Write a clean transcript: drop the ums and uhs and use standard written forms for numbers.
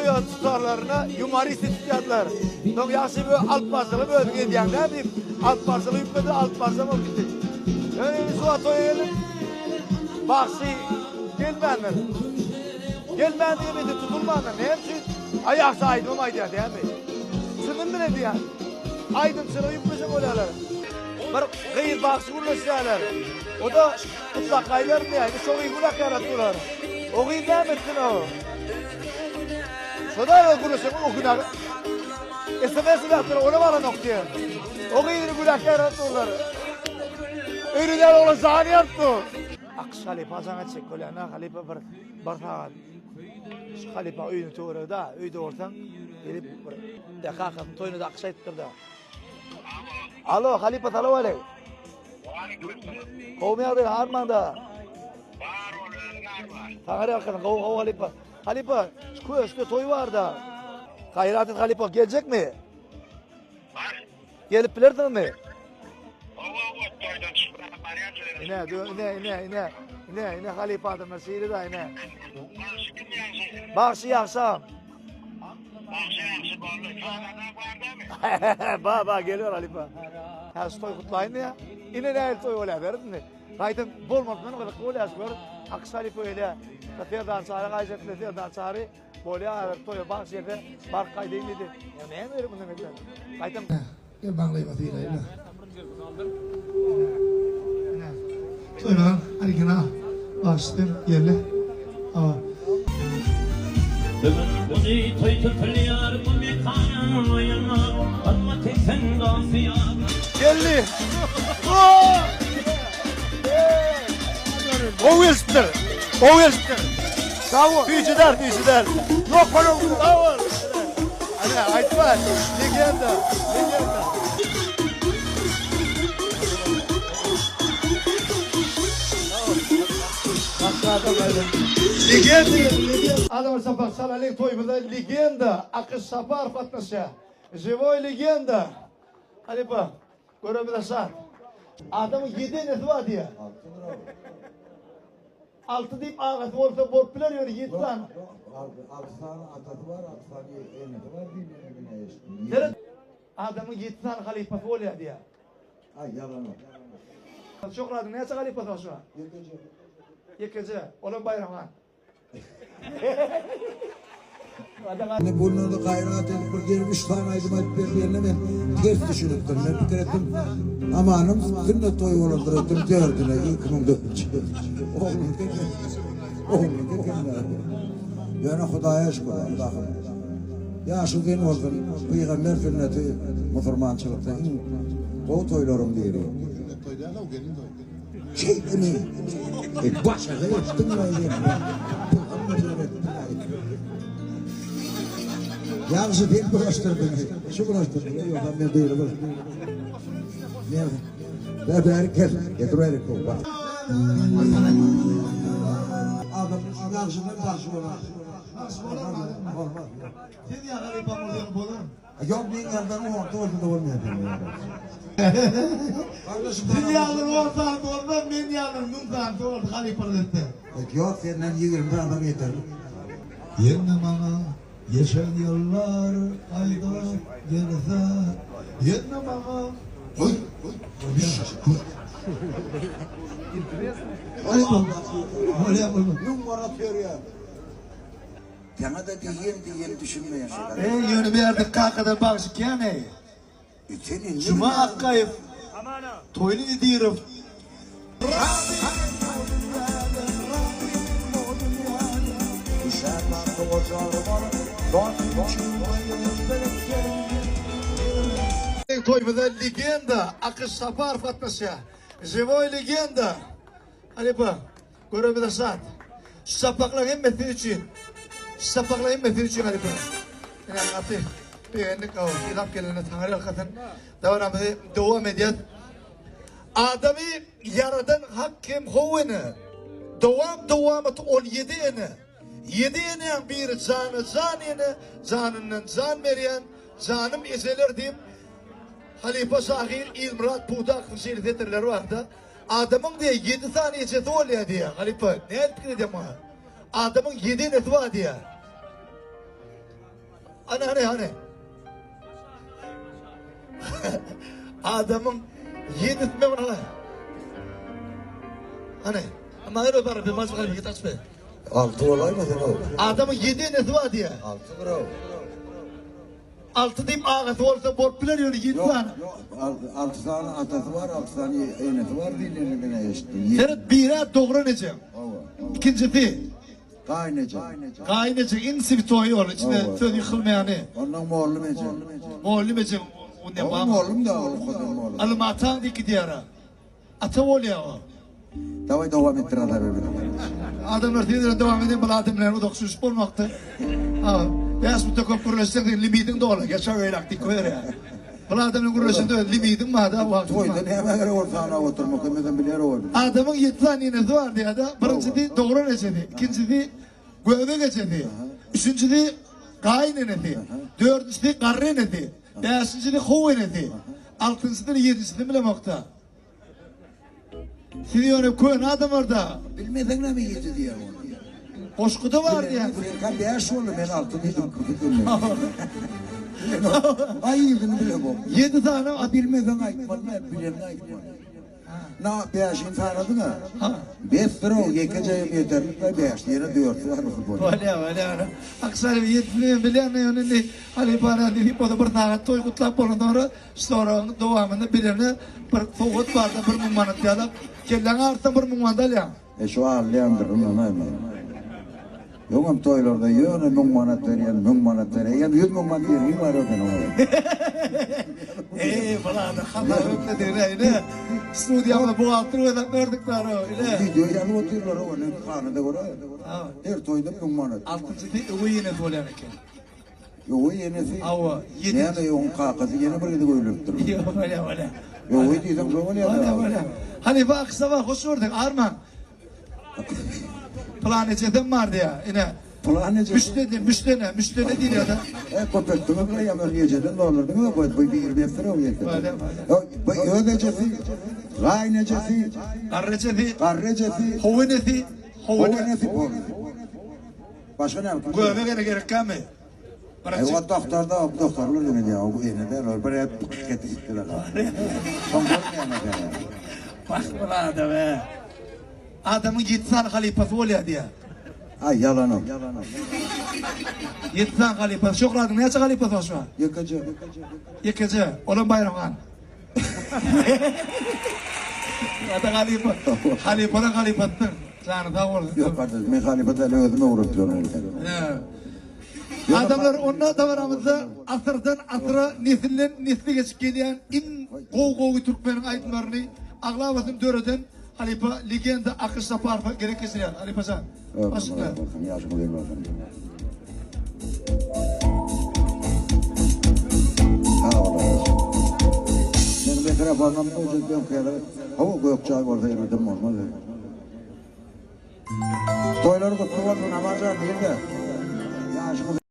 toýa tutarlaryna ýumorist tutýardylar. Soň ýagşy bir alyp barşylyk özüň edýäň dä diýip, alyp barşylyk üýtgedi, alyp barşam bolup gitdi. Ýöne indi şu wagt toýa geldim. Bagşy gelmändir. Gelmän diýip indi tutulmandyr. Näme üçin? Aý ýagşy aýdymam aýdýar dämi? Çynym bilen diýýän. Aýdymçylygy üýtgeşik bolýarlar. Bir gyz bagşy gürleşýärler. O-da Gutlag gaýdaryn diýýär. Indi şo gyz günäkär atdylar. O gyz näme etsin o? Şo-da gürleşen o günä. SMS ýazdylar, ona baranok diýýär. O gyzyny günäkär atdylar. Öýlenýän oglan jany ýanypdy. Akyş halypa jaň etjek bolýan-a, halypa bir bir sagat. Şu halypa öýüniň töweregi-da, öýde bolsaň, gelip bir kakasynyň toýuna-da akyş aýdypdyr-da. Alo, halypa salowaleý. Gowmy ýagdaý harmanda? Bar ol özüň arma. Saňa ýalkasyn gowy gowy halypa. Halypa, şu köşkde toý barda. Gaýrat et halypa, geljekmi? Bar. Gelip bilersiňizmi? Gowy gowy toýdan çykyp barýan Ine, ine, ine, ine. Ine, ine halypa adamlar şeýle da ine. Bagşy kim ýagşy? Bagşy ýagşam. Bagşy ýagşy boldy. Sazanda bardamy? Ba, ba, geliyor halypa. Hä, şu toý gutlaýyn diýä. Ine nähili toý bolýar, berin Gaýtam bolmasyndan gyzykly bolýar şu gör. Akyş halypa gelýär. Serdar Çary gaýyş etdi, Serdar Çary bolýar, häzir toýa bagşy gelse, baryp gaýdaýyn diýdi. Ýa näme gerek mundan beter. Gaýtam Gel maňlaýyma sylaýyn-la. Ine. Toýlaryň original bagşysy geldi. Hawa. Bu gün uly toý tutulýar bu mekanda, Gymmat etseň galsy ýadyň. Geldi. Gowy gelişipdir. Gowy gelişipdir. Sag bol. Süýji däl, süýji däl. Ýok, bol. Sag bol. Ana, aýtma. Legenda, legenda. Legenda, legenda. Adamlar Sapar Salalik toýumyzda legenda Akyş Saparow gatnaşýar. Živoý legenda. Halypa, göremize şat. Adamyň ýedi enesi bar diýýär. Alty diýip agasy bolsa bolup biler ýöne ýedi sany. Alty sany atasy bar, alty sany enesi bar diýilýändigini eşitdim. Seret, adamyň ýedi sany halypasy bolýar diýýär. Aý ýalan ol. Şöhratyň näçe halypasy bar şu wagt? Ýekeje. Ýekeje. Olam Baýram han. Indi bundan-da gaýrat edip bir gelip üç sany aýdym aýdyp ber diýende men ters düşünipdirin. Men pikir etdim, Amanyň sünnet toýy bolandyr öýtdüm dördüne, 2004-nji ýyl. Oglunyňky eken. Oglunyňky eken. Ýöne Hudaýa şükür, Allahym. Ýaşy uzyn bolsun, pygamber sünneti musurmançylykda iň gowy toýlaryň biri. Sünnet toý däl-ow, gelin toýy. Şeýdemi? E, başaga etdiň-laý sen. Pygamberler etdiň-aý. Ýagşy sen bulaşdyrdyň. Şu bulaşdyrdy. Ýogsam men beýle bul. Men Bä bäri gel. Getir bäri gow. Bak. Adam ýagşydan bagşy bolar. Bagşy bolarmy? Bolmaz. Sen ýa halypa bolsaň bolar. Ýok meň ýalydan orta bolsa-da bolmaýar Siz ýalylar on sany bolmaz, men ýalylar müň sanysy boldy halypalyk etse. Ýok senden 20 sanam ýeterlik. Ýene maňa geçen ýyllar gaýdyp gelse, ýene maňa Goý, goý, goý. Bolýa bolmaz. Müň manat berýän. Saňa-da diýen diýen düşünmeýän şeýle. Eý ýöne bärde kakadan bagşy kän eý. Sen indi Juma Akgaýew, Toýly Nedirow. Toýumyza legenda Akyş Saparow gatnaşýar. Živoý legenda. Halypa. Göremize şat. Şu çapaklaryň hemmesi siz üçin. Şu çapaklaryň hemmesi siz üçin halypa. Ine gaty begendik gawy. Sylap gelene Taňry ýalkasyn. Dabaramyzy dowam edýäs. Adamy ýaradan Hak hem How ene. Dowam dowamaty ol ýedi ene. Ýedi enäň biri jana jan ene, janyndan jan berýän janym ejeler diýip halypa şahyr Ilmyrat Pudakowyň şeýle setirleri barda. Adamyň diýýär ýedi sany ejesi bolýar diýýär. Halypa, nädip pikir edýäň muňa? Adamyň ýedi enesi bar diýýär. Hany hany hany. Adamyň ýedisi men hany. Hany. Ama öyle bar bir maç bir git aç be. Alty bolaýmasyn o. Adamyň ýedi enesi bar diýýär. Alty bro. Alty diýip agasy bolsa bolup biler ýöne ýedi sany. Alty sany atasy bar, alty sany enesi bar diýlenini men eşitdim. Seret biri dogran ejeň. Hawa. Ikinjisi Gaýyneje. Gaýyneje iň switoýy ol içinde söz ýykylmaýany. Ondan mollum eje. Mollum eje o ne bar? Mollum da ol hodan mollum. Alym ataň diýip gidýär. Ata bolýar o. Daway dowam etdir Azar bebe. Adamlar siz bilen dowam edin, bu adam bilen uzak sürüşip bolmakdy. Ha, 5 minutda köp gürleşseň sen limidiň doly, geçer öýlak dik goýar. Bu adam bilen gürleşende öz limidiň bar da wagt. Toýda näme gerek ol sanap oturmak, hemmesem biler ol. Adamyň 7 sany enesi bar diýýär-de, birinjisi dogran ejesi, ikinjisi göbek ejesi, üçünjisi gaýyn enesi, dördünjisi garry enesi, bäşinjisi how enesi, altynjysyny ýedinjisini bilemokda. Siz ýöne köne adamlarda. Bilmeseň näme ýedi diýýär ony. Goşguda bar diýýär. Bilenkä bäş boldy, men alty diýdim, köpüdüm men. Aý ýedini bilemok. Ýedi sany. A bilmeseň aýtmaly däl, bilenini aýtmaly. Na bäşini sanadyň-a. Besdir-ow, ýekejeýem ýeterlik-le bäş, ýene dörtsi bar bolsa bolýar. Bolýar, bolýar. Akşaryp ýedisini men bilýän, ýöne indi halypana nesip bolsa bir sagat toý gutlap bolandan soňra Şu soragyň dowamyny bilene bir sowgat barda 1000 manat ýalak. Kelläňi agyrtsaň 1000 manat alýaň. E şu alýandyr ynanaýmaň. Öňem toýlarda ýöne müň manat berýän, müň manat berýän, eýýäm 100 müň manat bergim bar eken oňa. Eý, bularyň hasap etmedigine ine. Studiýamyzda buhgalter gözläp berdik bary, ine. Wideo ýazyp otyrlar o ine sany-da görä. Her toýda müň manat. Altynjysy öweý enesi bolýan eken. Öweý enesi. Hawa, ýedi. Näme oň kakasy ýene bir gezek öýlenipdir. Ýok, bolýa, bolýa. Öweý diýseň şo bolýa. Bolýa, bolýa. Halypa Akşaba hoş gördük, arman. Plan ejesem bar diýä. Ine. Plan ejesi. Müşdeni, müşdene, müşdene diýýär-de. E, köpeltdiňiz bir ýa bir ejeden doldurdyňyz, bu bu bir besdir o ýeke. Bolýa, bolýa. Bu öz ejesi, gaýyn ejesi, garry ejesi, garry ejesi, how enesi, how enesi boldy. Başga näme? Göbek ene gerekkämi? Birinji. Ewa doktor da doktorlar ýene diýýär, bu ene däl, ol bir hep ketip gitdiler. Soň görmeýän eken. Bak bu adam he. Adamyň 7 sany halypasy bolýar diýýär. Aý ýalan ol. 7 sany halypasy. Şöhratyň näçe halypasy bar şu an? Ýekeje. Ýekeje. Olam Baýram han. Ata halypa. Halypalar halypasydyr. Jany sag bolsun. Ýok kardeş, men halypa däl, özüm öwretdiler ony. Adamlar onda dabaramyzda asyrdan asyra, nesilden nesle geçip gelýän iň gowy gowy türkmeniň aýdymlaryny aglabasyny döreden halypa legenda Akyş Saparowa gezek geçirýär. Halypajan. Başynda. Ýaşyň uzyn bolsun. Sag bol. Meniň mikrofonum öjük öňki Hawa gök çaý bolsa ýene bolmaz. Toýlar gutly bolsun Amanjan nirde? Ýaşyň uzyn.